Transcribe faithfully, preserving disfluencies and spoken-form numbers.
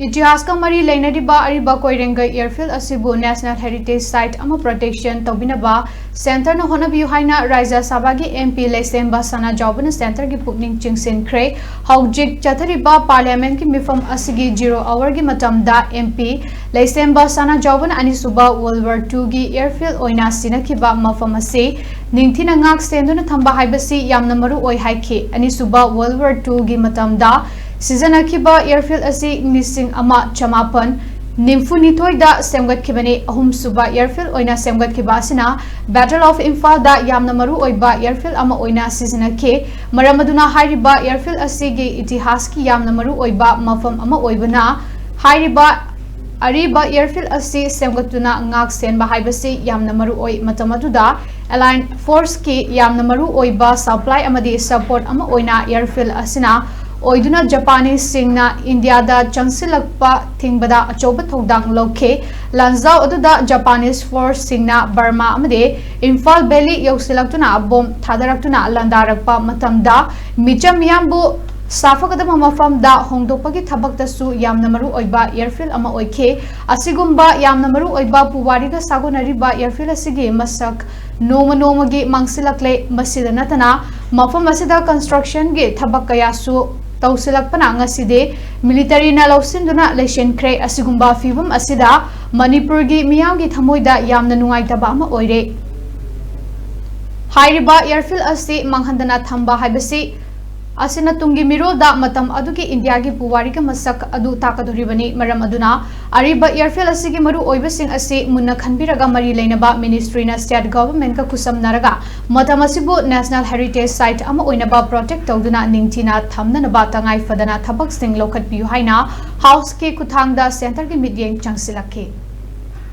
ꯏꯇꯤꯍꯥꯁꯀ ꯃꯔꯤ ꯂꯩꯅꯔꯤꯕ ꯑꯔꯤꯕ ꯀꯣꯏꯔꯦꯡꯒꯩ airfield ꯑꯁꯤꯕꯨ National Heritage Site ꯑꯃ protection ꯇꯧꯕꯤꯅꯕ centreꯅ ꯍꯣꯠꯅꯕꯤꯌꯨ ꯍꯥꯏꯅ ꯔꯥꯖ꯭ꯌ ꯁꯚꯥꯒꯤ MP ꯂꯩꯁꯦꯝꯕ ꯁꯅꯥꯖꯥꯎꯕꯅ centreꯒꯤ ꯄꯨꯛꯅꯤꯡ ꯆꯤꯡꯁꯤꯟꯈ꯭ꯔꯦ꯫ ꯍꯧꯖꯤꯛ ꯆꯠꯊꯔꯤꯕ parliamentꯀꯤ ꯃꯤꯐꯝ ꯑꯁꯤꯒꯤ zero hourꯒꯤ ꯃꯇꯝꯗ MP ꯂꯩꯁꯦꯝꯕ ꯁꯅꯥꯖꯥꯎꯕꯅ ꯑꯅꯤꯁꯨꯕ World War twoꯒꯤ airfield ꯑꯣꯏꯅ ꯁꯤꯖꯤꯟꯅꯈꯤꯕ ꯃꯐꯝ ꯑꯁꯤ ꯅꯤꯡꯊꯤꯅ ꯉꯥꯛ ꯁꯦꯟꯗꯨꯅ ꯊꯝꯕ ꯍꯥꯏꯕꯁꯤ ꯌꯥꯝꯅ ꯃꯔꯨ ꯑꯣꯏ ꯍꯥꯏꯈꯤ꯫ ꯑꯅꯤꯁꯨꯕ World War twoꯒꯤ ꯃꯇꯝꯗ ꯁꯤꯖꯤꯟꯅꯈꯤꯕ airfield ꯑꯁꯤ ꯂꯤꯁꯤꯡ ꯑꯃ ꯆꯃꯥꯄꯟ ꯅꯤꯐꯨꯅꯤꯊꯣꯏꯗ ꯁꯦꯝꯒꯠꯈꯤꯕꯅꯤ꯫ ꯑꯍꯨꯝꯁꯨꯕ airfield ꯑꯣꯏꯅ ꯁꯦꯝꯒꯠꯈꯤꯕ ꯑꯁꯤꯅ Battle of Imphalꯗ ꯌꯥꯝꯅ ꯃꯔꯨ ꯑꯣꯏꯕ airfield ꯑꯃ ꯑꯣꯏꯅ ꯁꯤꯖꯤꯟꯅꯈꯤ꯫ ꯃꯔꯝ ꯑꯗꯨꯅ ꯍꯥꯏꯔꯤꯕ airfield ꯑꯁꯤꯒꯤ ꯏꯇꯤꯍꯥꯁꯀꯤ ꯌꯥꯝꯅ ꯃꯔꯨ ꯑꯣꯏꯕ ꯃꯐꯝ ꯑꯃ ꯑꯣꯏꯕꯅ ꯍꯥꯏꯔꯤꯕ ꯑꯔꯤꯕ airfield ꯑꯁꯤ ꯁꯦꯝꯒꯠꯇꯨꯅ ꯉꯥꯛ ꯁꯦꯟꯕ ꯍꯥꯏꯕꯁꯤ ꯌꯥꯝꯅ ꯃꯔꯨ ꯑꯣꯏ꯫ ꯃꯇꯝ ꯑꯗꯨꯗ Allied forceꯀꯤ ꯌꯥꯝꯅ ꯃꯔꯨ ꯑꯣꯏꯕ supply ꯑꯃꯗꯤ support ꯑꯃ ꯑꯣꯏꯅ airfield ꯑꯁꯤꯅ ꯑꯣꯏꯗꯨꯅ Japaneseꯁꯤꯡꯅ ꯏꯟꯗꯤꯌꯥꯗ ꯆꯪꯁꯤꯜꯂꯛꯄ ꯊꯤꯡꯕꯗ ꯑꯆꯧꯕ ꯊꯧꯗꯥꯡ ꯂꯧꯈꯤ꯫ ꯂꯥꯟꯖꯥꯎ ꯑꯗꯨꯗ Japanese forceꯁꯤꯡꯅ ꯕꯔꯃꯥ ꯑꯃꯗꯤ ꯏꯝꯐꯥꯜ valley ꯌꯧꯁꯤꯜꯂꯛꯇꯨꯅ bomb ꯊꯥꯗꯔꯛꯇꯨꯅ ꯂꯥꯟꯗꯥꯔꯛꯄ ꯃꯇꯝꯗ ꯃꯤꯆꯝ ꯃꯤꯌꯥꯝꯕꯨ ꯁꯥꯐꯒꯗꯕ ꯃꯐꯝꯗ ꯍꯣꯡꯗꯣꯛꯄꯒꯤ ꯊꯕꯛꯇꯁꯨ ꯌꯥꯝꯅ ꯃꯔꯨ ꯑꯣꯏꯕ airfield ꯑꯃ ꯑꯣꯏꯈꯤ꯫ ꯑꯁꯤꯒꯨꯝꯕ ꯌꯥꯝꯅ ꯃꯔꯨ ꯑꯣꯏꯕ ꯄꯨꯋꯥꯔꯤꯒ ꯁꯥꯒꯣꯟꯅꯔꯤꯕ airfield ꯑꯁꯤꯒꯤ ꯃꯁꯛ ꯅꯣꯡꯃ ꯅꯣꯡꯃꯒꯤ ꯃꯥꯡꯁꯤꯜꯂꯛꯂꯦ꯫ ꯃꯁꯤꯗ ꯅꯠꯇꯅ ꯃꯐꯝ ꯑꯁꯤꯗ constructionꯒꯤ ꯊꯕꯛ ꯀꯌꯥꯁꯨ ꯇꯧꯁꯤꯜꯂꯛꯄꯅ ꯉꯁꯤꯗꯤ militaryꯅ ꯂꯧꯁꯤꯟꯗꯨꯅ ꯂꯩꯁꯤꯟꯈ꯭ꯔꯦ꯫ ꯑꯁꯤꯒꯨꯝꯕ ꯐꯤꯕꯝ ꯑꯁꯤꯗ ꯃꯅꯤꯄꯨꯔꯒꯤ ꯃꯤꯌꯥꯝꯒꯤ ꯊꯃꯣꯏꯗ ꯌꯥꯝꯅ ꯅꯨꯡꯉꯥꯏꯇꯕ ꯑꯃ ꯑꯣꯏꯔꯦ꯫ ꯍꯥꯏꯔꯤꯕ airfield ꯑꯁꯤ ꯃꯥꯡꯍꯟꯗꯅ ꯊꯝꯕ ꯍꯥꯏꯕꯁꯤ ꯑꯁꯤꯅ ꯇꯨꯡꯒꯤ ꯃꯤꯔꯣꯜꯗ ꯃꯇꯝ ꯑꯗꯨꯒꯤ ꯏꯟꯗꯤꯌꯥꯒꯤ ꯄꯨꯋꯥꯔꯤꯒꯤ ꯃꯁꯛ ꯑꯗꯨ ꯇꯥꯛꯀꯗꯧꯔꯤꯕꯅꯤ꯫ ꯃꯔꯝ ꯑꯗꯨꯅ ꯑꯔꯤꯕ airfield ꯑꯁꯤꯒꯤ ꯃꯔꯨꯑꯣꯏꯕꯁꯤꯡ ꯑꯁꯤ ꯃꯨꯟꯅ ꯈꯟꯕꯤꯔꯒ ꯃꯔꯤ ꯂꯩꯅꯕ ministryꯅ state governmentꯀ ꯈꯨꯠꯁꯝꯅꯔꯒ ꯃꯇꯝ ꯑꯁꯤꯕꯨ National Heritage Site ꯑꯃ ꯑꯣꯏꯅꯕ protect ꯇꯧꯗꯨꯅ ꯅꯤꯡꯊꯤꯅ ꯊꯝꯅꯅꯕ ꯇꯉꯥꯏ ꯐꯗꯅ ꯊꯕꯛꯁꯤꯡ ꯂꯧꯈꯠꯄꯤꯌꯨ ꯍꯥꯏꯅ Houseꯀꯤ ꯈꯨꯠꯊꯥꯡꯗ centreꯒꯤ ꯃꯤꯠꯌꯦꯡ ꯆꯪꯁꯤꯜꯂꯛꯈꯤ꯫